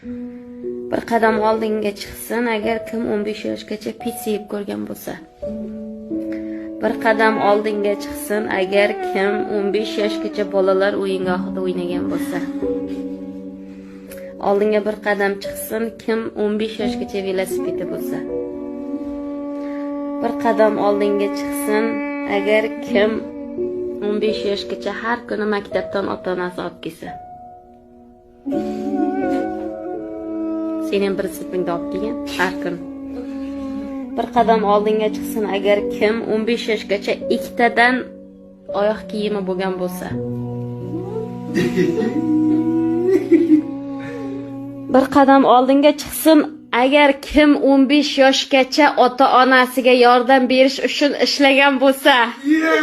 Bir qadam oldinga chiqsin, agar kim 15 yoshgacha pitsa yeb ko'rgan bo'lsa. Bir qadam oldinga chiqsin, agar kim 15 yoshgacha bolalar o'yingohida o'ynagan bo'lsa. Oldinga bir qadam chiqsin, kim 15 yoshgacha velosipedda bo'lsa. Bir qadam oldinga chiqsin, agar kim 15 yoshgacha har kuni maktabdan ota-onasi olib kelsa. Sen ham bir sinfingda olib kelgan har kun. Bir qadam oldinga chiqsin, agar kim 15 yoshgacha ikkitadan oyoq kiyimi bo'lgan bo'lsa. Bir qadam oldinga chiqsin, agar kim 15 yoshgacha ota-onasiga yordam berish uchun ishlagan bo'lsa. Ехай,